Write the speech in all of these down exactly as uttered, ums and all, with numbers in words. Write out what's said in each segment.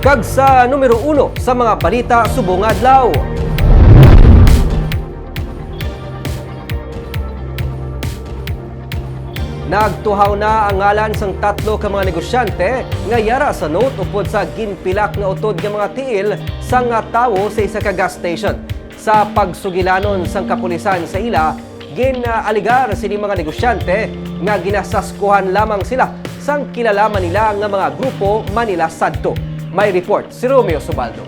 Kag sa numero uno sa mga balita subong nga adlaw. Nagtuhaw na ang ngalan sang tatlo ka mga negosyante nga yara sa note upod sa ginpilak nga utod nga mga tiil sang tawo sa isa ka gas station. Sa pagsugilanon sang kapulisan sa ila, gin-alegar sini mga negosyante nga ginasaskuhan lamang sila sang kilala man nila nga mga grupo man nila sadto. May report si Romeo Subaldo.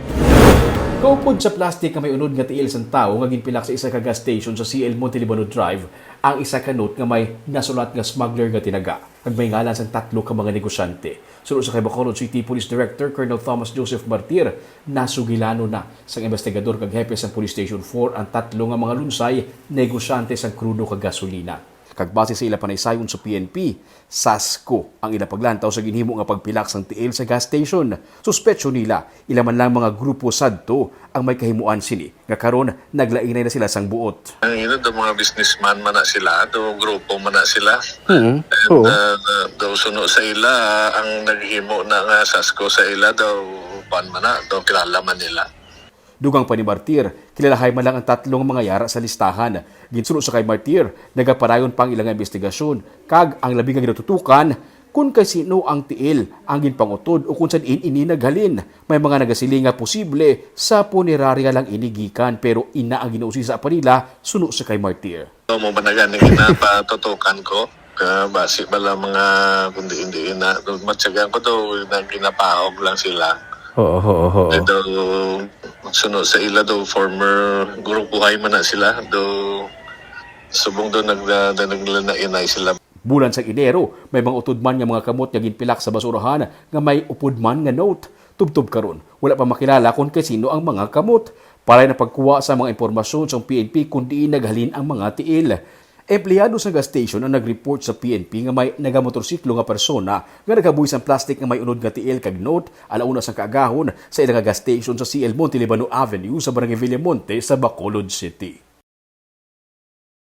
Kaupod sa plastic nga may unod nga tiil sang tawo nga ginpilak sa isa ka gas station sa C L Monte Libano Drive ang isa ka note nga may nasulat nga smuggler nga tinaga, kag may ngalan sang tatlo ka mga negosyante. Suno sa kay Bacolod City Police Director Colonel Thomas Joseph Martir, nasugilanon na sang investigador kag hepe sang Police Station four ang tatlo nga mga lunsay negosyante sang krudo kag gasolina. Kag base sa ila panaysayon sa P N P, sasko ang ila paglantaw sa ginhimo nga pagpilak sang tiil sa gas station. Suspetso nila, ila man lang mga grupo sadto ang may kahimuan sini, nga karon naglainay na sila sang buot. Ang ino, do mga businessman man na sila, do grupo man na sila. Mm, And, oo. Uh, do suno sa ila, ang naghimo na nga sasko sa ila, do pan man na, do kilala man nila. Dugang pa ni Martir, kilalahay man lang ang tatlong mga yara sa listahan. Ginsuno sa kay Martir, nagapadayon pa ang ilang investigasyon, kag ang labi nga ginatutukan, kung kay sino ang tiil ang ginpangutod o kung san-in ini naghalin. May mga nagasiling nga posible sa punerarya lang ini gikan, pero ina ang ginausisa pa nila, suno sa kay Martir. Amo ba na gani ginapatutukan ko? Ka basi bala mga kundi hindi na matyagan ko to na ginapaog lang sila. Oo, oo, oo. Daw suno sa ila daw former grupuhay man na sila daw subong daw nagda- naglanay-inay sila. Bulan sa Enero, may mga utod man nga mga kamot nga ginpilak sa basurahan nga may upod man nga note. Tubtob karon, wala pa makilala kon kay sino ang mga kamot. Palay na pagkuha sa mga impormasyon sang P N P kon diin naghalin ang mga tiil. Empleyado sa gas station ang nag-report sa P N P nga may nagamotorsiklo nga persona nga naghaboy sang plastic nga may unod nga tiil kag note alauna sang kaagahon sa ila nga gas station sa C L Monte Libano Avenue sa Barangay Villamonte sa Bacolod City.